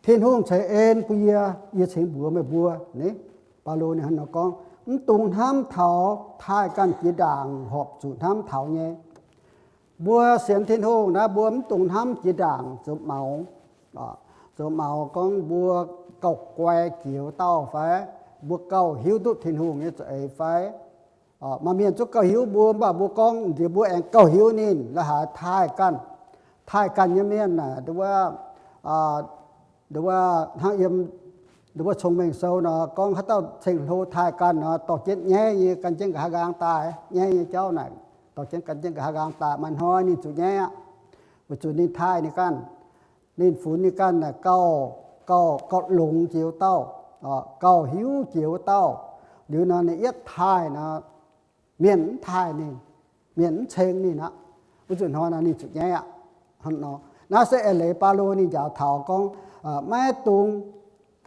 Tin-Hungh ceix en bun yie, yie cingx mbuox meih mbuo ni. Baulo ninh hnangv nor gorngv, mv dungx hnamv taux taaih ganh jiex ndaangc horpc zuqc hnamv taux nyei. Mbuo sienx Tin-Hungh naaiv, mbuo mv dungx hnamv jiex ndaangc zoux maux. Zoux maux gorngv mbuo gauh guai jiex wuov dauh fai, mbuo gauh hiuv duqv Tin-Hungh nyei za'eix fai. Maaih mienh zungv gauh hiuv mbuo, mv baac mbuo gorngv nziex mbuo aengx gauh hiuv ninh, la'haaix taaih ganh, taaih ganh nyei mienh naaic, nduov wuov, nduov wuov hnangv yiem nduov wuov Cong-Mengh Sou nor gorngv, haaix dauh ceng-hlo taaih ganh nor, dorh jienv nyaiv nyei gan jienv nqa'haav nqaang daaih. Nyaiv nyei jauv naaic, dorh jienv gan jienv nqa'haav nqaang daaih, maaih hnoi ninh zuqc nyaiv aqv, weic zuqc ninh taaih ninh ganh. Ninh funx ninh ganh naaic gauh, gauh, gauh longx jiex wuov dauh, gauh hiuv jiex wuov dauh. Liuz nor ninh yietv taaih nor, mienh mv taaih ninh, mienh mv ceng ninh aqv. Wuov nzunc hnoi nor ninh zuqc nyaiv aqv. Hnangv nor, naaiv se eix leiz Baulo ninh njaaux taux gorngv, maiv dungx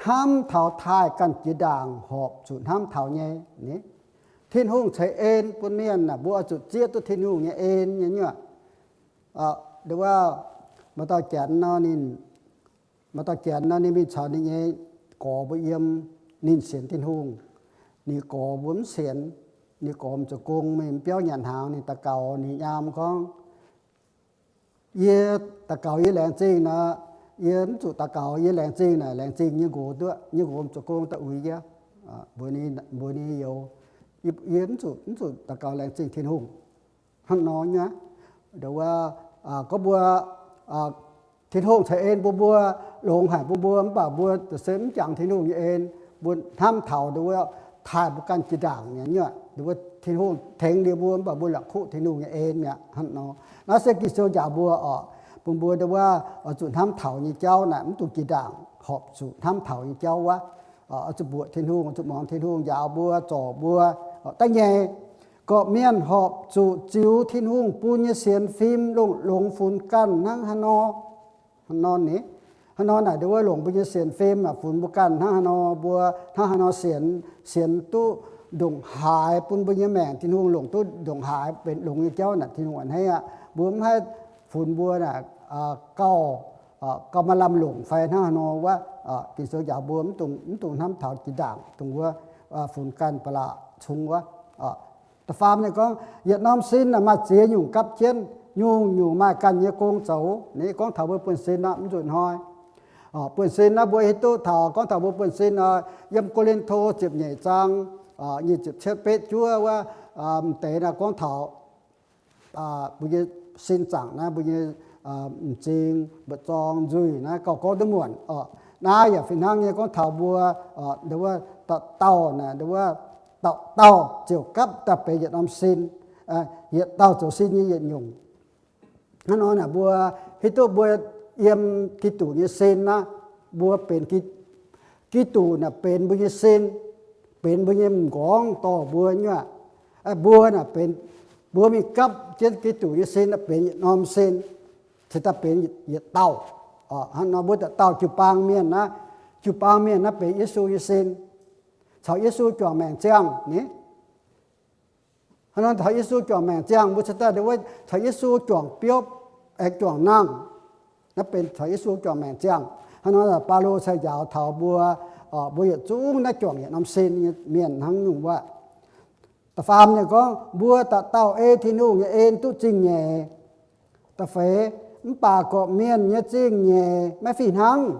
hnamv taux taaih ganh jiex ndaangc horpc zuqc hnamv taux nyei. Tin-Hungh ceix en bun mienh naaic, mbuo oix zuqc zieqv duqv Tin-Hungh nyei en nyei nyuoqc. Nduov wuov, maaih dauh janx nor ninh, maaih dauh janx nor ninh mingh caux ninh nyei gorx mbuo yiem, ninh sienx Tin-Hungh. Ninh gorx mbuo mv sienx. Ninh gorx mv zoux gong, mingh biauv nyanc hnaangx, ninh daux gaux, ninh nyaam gorngv, yie daux gaux yie laengz zingh nor, yie mv zuqc daux gaux yie laengz zingh naaic, laengz zingh nyei nqox duqv, nyei nqox mv zoux gong daaih uix yie. Mbuox ninh youz, yie mv zuqc, mv zuqc daux gaux laengz zingh Tin-Hungh. Hnangv nor nyei. Nduov wuov, gorngv mbuo, Tin-Hungh ceix en bun mbuo, longx haic bun mbuo, mv baac mbuo se mv jangx Tin-Hungh nyei en. Mbuo hnamv taux nduov wuov, taaih mbuo ganh jiex ndaangc nyei nyuoqc. Nduov wuov Tin-Hungh tengx liuz mbuo, mv baac mbuo la'kuqv Tin-Hungh nyei en mi'aqv. Hnangv nor, naaiv se Ging-Sou njaaux mbuo oc, bun mbuo nduov wuov oix zuqc hnamv taux nyei jauv naaic mv dungx jiex ndaangc horpc zuqc hnamv taux nyei jauv wuov. Oix zuqc mbuoqc Tin-Hungh, oix zuqc muangx Tin-Hungh njaaux mbuo, zorc mbuo, da'nyeic, gorqv-mienh horpc zuqc ziux Tin-Hungh bun nyei sienx fim longx-longx funx ganh hnangv haaix nor. Hnangv nor naaic, nduov wuov longc mbuo nyei sienx fim funx mbuo ganh hnangv haaix nor, mbuo hnangv haaix nor sienx, sienx duqv ndongc haaix bun mbuo nyei maengc Tin-Hungh longc duqv ndongc haaix benx longx nyei jauv naaic Tin-Hungh a'hneiv aqv. Mbuo mv haih funx mbuo naaic gauh, gauh maaih lamh longc fai hnangv haaix nor wuov. Ging-Sou njaaux mbuo mv dungx, mv dungx hnamv taux jiex ndaangc, dongh wuov funx ganh ba'laqc cung wuov. Da'faam ninh gorngv, yietc norm sin naaic maaih ziex nyungc gapv jienv, nyungc-nyungc maaih ganh nyei gong zoux. Ninh gorngv taux mbuo buonv-sin aqv, mv nzunc hnoi. Buonv-sin naaiv mbuo hiuv duqv taux, gorngv taux mbuo buonv-sin nor, yiem Ko^lin^to ziepc nyeic zaang nyic ziepc cietv betv juov wuov, m'deix naaiv gorngv taux mbuo nyei sin zaangc naaiv, mbuo nyei m'zing, mbu'zorng, nzuih naaiv gauh gorngv duqv muonc oc. Naaiv yaac fih hnangv nyei gorngv taux mbuo, nduov wuov, dauh dauh naaic, nduov wuov, dauh dauh ziouc gapv daaih benx yietc norm sin, yietc dauh zoux sin nyei yietc nyungc. Hnangv nor naaic mbuo hiuv duqv mbuo yiem Giduc nyei sin naaiv, mbuo benx Gi- Giduc naaic benx mbuo nyei sin, benx mbuo nyei m'nqorngv dorh mbuo nyuoqc. Mbuo naaic benx, mbuo mingh gapv jienv Giduc nyei sin naaiv benx yietc norm sin, cingx daaih benx yietc dauh. Hnangv nor mbuo dauh dauh jiu-baang mienh naaiv, jiu-baang mienh naaiv benx Yesu nyei sin, caux Yesu juangc maengc ziangh ni. Hnangv nor caux Yesu juangc maengc ziangh, mbuo cingx daaih nduov wuov caux Yesu juangc biopv, aengx juangc nangh. Naaiv benx caux Yesu juangc maengc ziangh. Hnangv nor Baulo cingx njaaux taux mbuo, mbuo yietc zungv naaiv juangc yietc norm sin nyei mienh hnangv nyungc wuov. Da'faam ninh gorngv mbuo dauh dauh ei Tin-Hungh nyei en duqv zingh nyeic. Da'feix, mv baac gorqv-mienh nyei zingh nyeic maiv fih hnangv.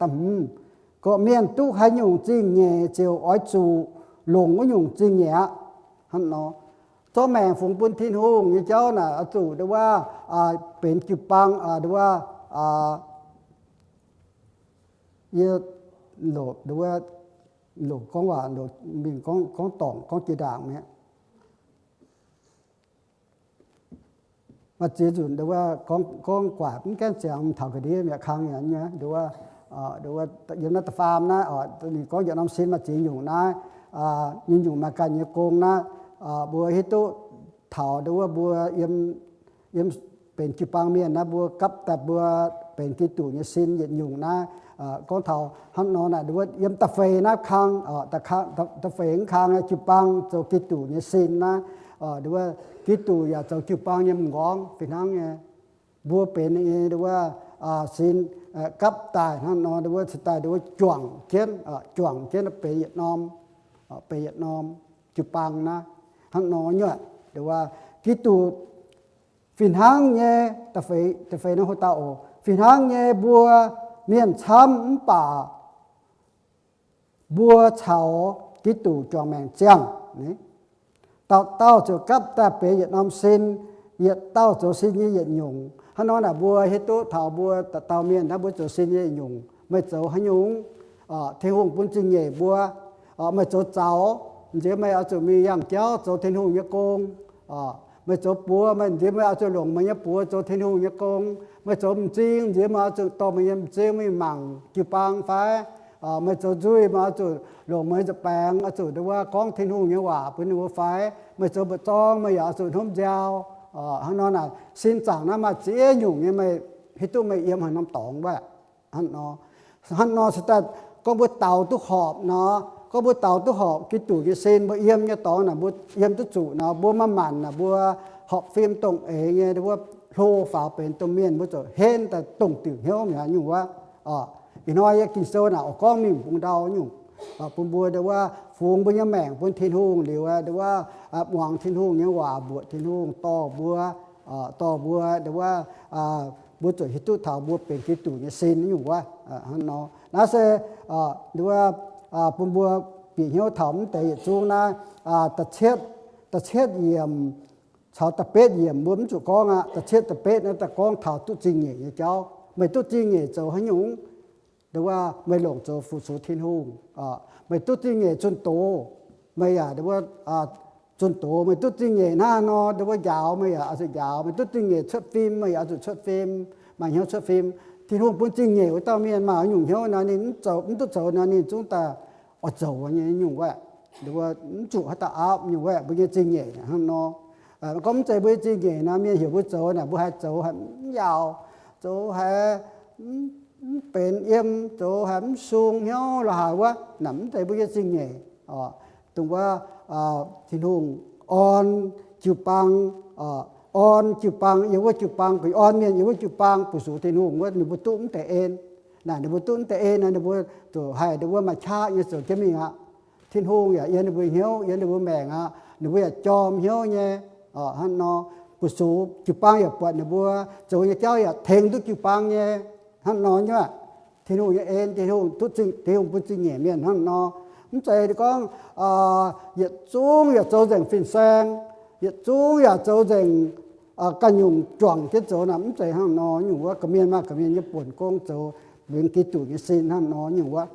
Da'hmz, gorqv-mienh duqv haaix nyungc zingh nyeic ziouc oix zuqc longc wuov nyungc zingh nyeic aqv. Hnangv nor, zorqv maengc fungx bun Tin-Hungh nyei jauv naaic oix zuqc nduov wuov benx jiu-baang, nduov wuov, yie loc nduov wuov, loc gorngv waac, loc mingh gorngv, gorngv dorngc, gorngv jiex ndaangc mi'aqv. Maaih ziex nzunc nduov gorngv, gorngv guatc mv gaengh ziangx taux ga'ndiev mi'aqv, kang yaac nyei nduov, nduov yiem naaiv da'faam naaiv, ninh gorngv yietc norm sin maaih ziex nyungc naaiv, nyungc-nyungc maaih ganh nyei gong naaiv, mbuo hiuv duqv taux nduov mbuo yiem, yiem benx jiu-baang mienh naaiv, mbuo gapv daaih mbuo benx Giduc nyei sin yietc nyungc naaiv, gorngv taux hnangv nor naaic, nduov yiem da'feix naaiv kang, da'feix naaiv kang jiu-baang zoux Giduc nyei sin naaiv, nduov Giduc yaac zoux jiu-baang nyei m'nqorngv fih hnangv nyei. Mbuo benx ninh nyei nduov sin gapv daaih hnangv nor, nduov cingx daaih nduov juangc jienv, juangc jienv benx yietc norm, benx yietc norm jiu-baang naaiv hnangv nor nyuoqc. Nduov Giduc fih hnangv nyei, da'feix, da'feix naaiv hlo dauh oc, fih hnangv nyei mbuo mienh camv mv baac mbuo caux Giduc juangc maengc ziangh. Dauh dauh ziouc gapv daaih benx yietc norm sin, yietc dauh zoux sin nyei yietc nyungc. Hnangv nor naaic mbuo hiuv duqv taux mbuo dauh dauh mienh naaiv mbuo zoux sin nyei yietc nyungc. Meih zoux haaix nyungc? Tin-Hungh bun zingh nyeic mbuo. Meih zoux zaux, nziex meih oix zuqc mingh yangh jauv zoux Tin-Hungh nyei gong. Meih zoux buoz, meih nziex meih oix zuqc longc meih nyei buoz zoux Tin-Hungh nyei gong. Meih zoux m'zing, nziex meih oix zuqc dorh meih nyei m'zing mingh mangc jiu-baang fai? Meih zoux nzuih, meih oix zuqc longc meih nyei nza'baengx oix zuqc nduov gorngv Tin-Hungh nyei waac bun ninh mbuo fai? Meih zoux mba'zorng, meih yaac oix zuqc hnomv nziaaux. Hnangv nor naaic sin zaangc naaiv maaih ziex nyungc nyei, meih hiuv duqv meih yiem haaix norm dorngx wuov. Hnangv nor, hnangv nor se daaih gorngv mbuo daaux duqv horpc nor, gorngv mbuo daaux duqv horpc Giduc nyei sin, mbuo yiem nyei dorngx naaic mbuo yiem duqv zuqc nor, mbuo maaih maanc naaic mbuo horpc fim dongh eix nyei, mbuo hlo faaux benx domh mienh, mbuo ziouc henv daaih dongh diuc hnyouv mi'aqv nyungc wuov. Ih hnoi yie Ging-Sou naaic oix gorngv mingh bungx ndau nyungc, bun mbuo nduov fungx mbuo nyei maengc bun Tin-Hungh liuz, nduov muangx Tin-Hungh nyei waac, mbuoqc Tin-Hungh dorh mbuo, dorh mbuo nduov mbuo zuqc hiuv duqv taux mbuo benx Giduc nyei sin nyungc wuov. Hnangv nor naaiv se nduov bun mbuo bieqc hnyouv taux mv deix yietc zungv naaiv, da'cietv, da'cietv yiemc caux da'betv yiemc mbuo mv zuqc gorngv aqv. Da'cietv da'betv naaiv daaih gorngv taux duqv zingh nyeic nyei jauv. Meih duqv zingh nyeic zoux haaix nyungc? Nduov meih longc zoux fu-sux Tin-Hungh. Meih duqv zingh nyeic zunh doz, meih yaac nduov zunh doz. Meih duqv zingh nyeic hnangv nor nduov njaaux, meih yaac oix zuqc njaaux. Meih duqv zingh nyeic cuotv fim, meih yaac oix zuqc cuotv fim, maaih hnyouv cuotv fim. Tin-Hungh bun zingh nyeic wuov dauh mienh maaih nyungc hnyouv nor ninh mv zoux, mv duqv zoux nor ninh zungv daaih oix zoux nyei nyungc wuov. Nduov mv zuqc haaix dauh aapv nyungc wuov mbuo nyei zingh nyeic hnangv nor. Gorngv mv zeiz mbuo nyei zingh nyeic nor mienh heuc mbuo zoux naaic mbuo haih zoux haic mv yaauc, zoux haic mv benx yiem, zoux haic mv sung hnyouv lorz haaix wuov, naaic mv zeiz mbuo nyei zingh nyeic. Dongh wuov Tin-Hungh orn jiu-baang, orn jiu-baang yiem wuov jiu-baang, gu'nyuoz orn mienh yiem wuov jiu-baang fu-sux Tin-Hungh wuov, ninh mbuo duqv mv deix en. Naaic ninh mbuo duqv mv deix en nor ninh mbuo zuqc haih nduov wuov maaih qaqv nyei zoux jienv mingh aqv. Tin-Hungh yaac yiem ninh mbuo hnyouv, yiem ninh mbuo maengc aqv. Ninh mbuo yaac jorm hnyouv nyei. Hnangv nor, fu-sux jiu-baang yaac buatc ninh mbuo zoux nyei jauv yaac tengx duqv jiu-baang nyei. Hnangv nor nyuoqc, Tin-Hungh nyei en, Tin-Hungh duqv zingh, Tin-Hungh bun zingh nyeic mienh hnangv nor. Mv zeiz gorngv yietc zungv yaac zoux nzengc fin-saeng, yietc zungv yaac zoux nzengc ganh nyungc juangc jienv zoux naaic, mv zeiz hnangv nor nyungc wuov. Gorqv-mienh maaih gorqv-mienh nyei buonc gong zoux, mbenc Giduc nyei sin hnangv nor nyungc wuov.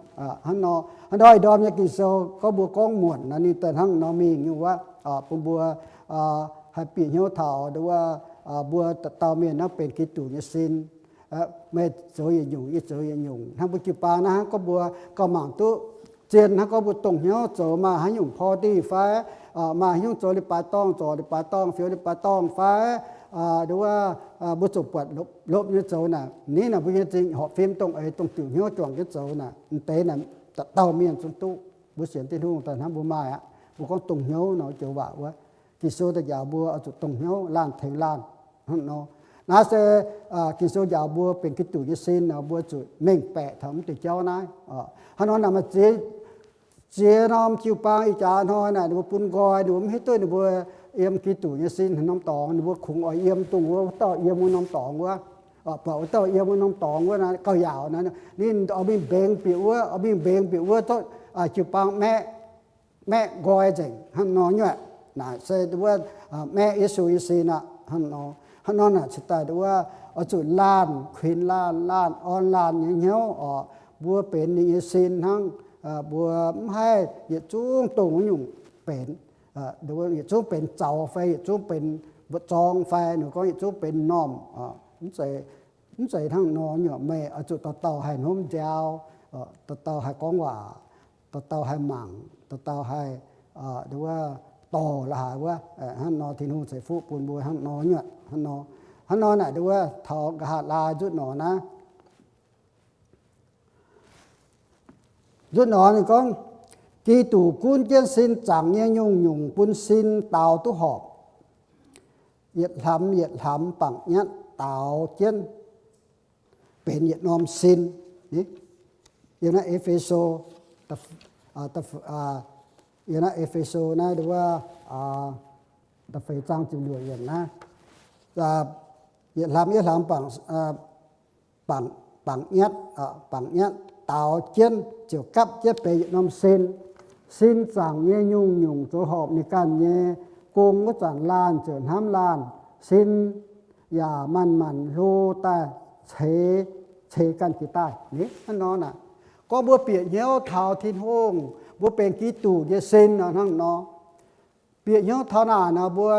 Hnangv nor, hnangv nor ih ndorm nyei Ging-Sou gorngv mbuo gorngv muonc naaic ninh daaih hnangv nor mingh nyungc wuov, bun mbuo haih bieqc hnyouv taux nduov mbuo dauh dauh mienh naaiv benx Giduc nyei sin. Meih zoux yietc nyungc, yie zoux yietc nyungc. Hnangv mbuo jiu-baang naaiv hnangv gorngv mbuo gauh mangc duqv zien, hnangv gorngv mbuo dongh hnyouv zoux maaih haaix nyungc พอดี fai, maaih haaix nyungc zoux leiz-baaix dorngh, zoux leiz-baaix dorngh, fioux leiz-baaix dorngh fai, nduov mbuo zuqc buatc lopv nyei zoux naaic, ninh naaic mbuo nyei zingh horpc fim dongh eix dongh diuc hnyouv juangc jienv zoux naaic, m'deix naaic dauh dauh mienh zungv duqv. Mbuo sienx Tin-Hungh daaih hnangv mbuo maaih aqv. Mbuo gorngv dongh hnyouv nor joux waac wuov, Ging-Sou daaih njaaux mbuo oix zuqc dongh hnyouv, laanh tengx laanh. Hnangv nor, naaiv se Ging-Sou njaaux mbuo benx Giduc nyei sin nor, mbuo zuqc mengh baeqc taux mv deix jauv naaiv. Hnangv nor naaic maaih ziex, ziex norm jiu-baang ih jaax hnoi naaic ninh mbuo bun nqoi, ninh mbuo mv hiuv duqv ninh mbuo yiem Giduc nyei sin haaix norm dorngx, ninh mbuo kungx oix yiem dongh wuov dauh yiem wuov norm dorngx wuov. Buatc wuov dauh yiem wuov norm dorngx wuov naaic gauh yaauc naaic, ninh oix mingh mbengx bieqc wuov, oix mingh mbengx bieqc wuov zorqv jiu-baang maeqv, maeqv nqoi nzengc hnangv nor nyuoqc. Naaic se wuov maeqv Yesu nyei sin aqv hnangv nor. Hnangv nor naaic cingx daaih wuov oix zuqc laanh kuinx laanh, laanh orn laanh nyei hnyouv oc. Mbuo benx ninh nyei sin hnangv. Mbuo mv haih yietc zungv dongh wuov nyungc benx, yietc zungv benx zaux fai yietc zungv benx mbu'zorng fai ninh gorngv yietc zungv benx m'normh. Mv zeiz, mv zeiz hnangv nor nyuoqc. Meih oix zuqc dauh dauh haih hnomv nziaaux, dauh dauh haih gorngv waac, dauh dauh haih mangc, dauh dauh haih, nduov, dorh la'haaix wuov. Hnangv nor Tin-Hungh ceix fuqv bun mbuo hnangv nor nyuoqc. Hnangv nor, hnangv nor naaic nduov taux nqa'haav laai nzutv norqc naaiv. Nzutv norqc ninh gorngv, Giduc gunv jienv sin zaangc nyei nyungc-nyungc bun sin daaux duqv horpc. Yietc hlamx yietc hlamx bangc nyatv daaux jienv benx yietc norm sin. Yiem naaiv E^fe^so, yiem naaiv E^fe^so naaiv nduov, da'feix zaang ziepc luoqc yiemc naaiv, yietc hlamx yietc hlamx bangc, bangc, bangc nyatv, bangc nyatv daaux jienv ziouc gapv jienv benx yietc norm sin. Sin zaangc nyei nyungc-nyungc zoux horpc ninh ganh nyei gong wuov zanc laanh ziouc hnamv laanh. Sin yaac manc-manc hlo daaih ceix, ceix ganh jiex daaih. Hnangv nor naaic, gorngv mbuo bieqc hnyouv taux Tin-Hungh, mbuo benx Giduc nyei sin nor hnangv nor. Bieqc hnyouv taux naaic nor mbuo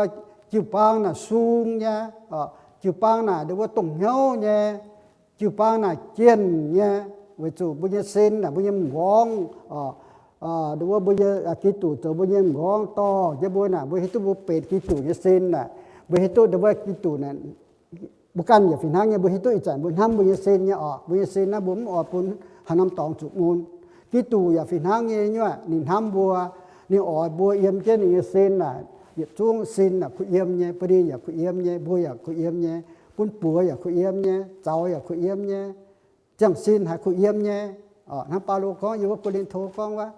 jiu-baang naaic sung nyei, jiu-baang naaic nduov mbuo dongh hnyouv nyei, jiu-baang naaic jienh nyei, weic zuqc mbuo nyei sin naaic mbuo nyei m'nqorngv, nduov mbuo nyei, Giduc zoux mbuo nyei m'nqorngv dorh jienv mbuo naaic, mbuo hiuv duqv mbuo benx Giduc nyei sin naaic, mbuo hiuv duqv nduov mbuo Giduc naaic, mbuo ganh yaac fih hnangv nyei, mbuo hiuv duqv ih zanc mbuo hnamv mbuo nyei sin nyei oc. Mbuo nyei sin naaiv mbuo mv oix bun haaix norm dorngx zuqc mun. Giduc yaac fih hnangv nyei nyuoqc, ninh hnamv mbuo, ninh oix mbuo yiem jienv ninh nyei sin naaic, yietc zungv sin naaic kuh yiem nyei, ba'lin yaac kuh yiem nyei, mbuo yaac kuh yiem nyei, bun buoz yaac kuh yiem nyei, zaux yaac kuh yiem nyei, ziangh sin haiz kuh yiem nyei. Hnangv Baulo gorngv yiem wuov Ko^lin^to gorngv wuov,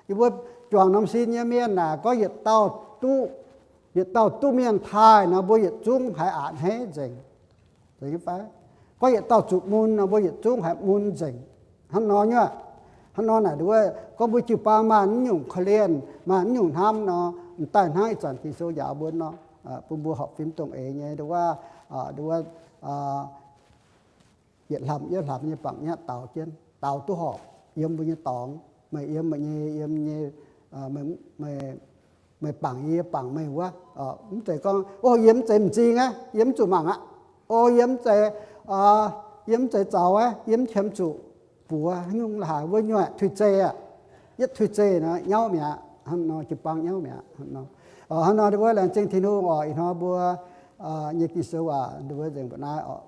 yiem wuov juangc norm sin nyei mienh naaic gorngv yietc dauh duqv, yietc dauh duqv mienh taaih nor mbuo yietc zungv haiz a'hneiv nzengc. Gorngv yietc dauh zuqc mun nor mbuo yietc zungv haiz mun nzengc. Hnangv nor nyuoqc. Hnangv nor naaic nduov gorngv mbuo jiu-baang maaih mv nyungc korv-lienh, maaih mv nyungc hnamv nor, m'daaih hnangv ih zanc Ging-Sou njaaux mbuo nor, bun mbuo horpc fim dongh eix nyei nduov, nduov yietc hlamx yietc hlamx nyei bangc nyatv daaux jienv, daaux duqv horpc yiem mbuo nyei dorngx. Meih yiem meih nyei, yiem nyei, meih bangc yie, yie bangc meih wuov. Mv zeiz gorngv, o, yie mv zeiz m'zing aqv, yie mv zuqc mangc aqv. O, yie mv zeiz, yie mv zeiz zaux aqv, yie mv qiemx zuqc buoz nyungc la'haaix wuov nyuoqc, tuix zeih aqv. Yietv tuix zeih nor nyauv mi'aqv. Hnangv nor jiu-baang nyauv mi'aqv. Hnangv nor nduov laengz zingh Tin-Hungh oc. Ih hnoi mbuo nyei Ging-Sou waac nduov nzengc mbu'naaiv oc.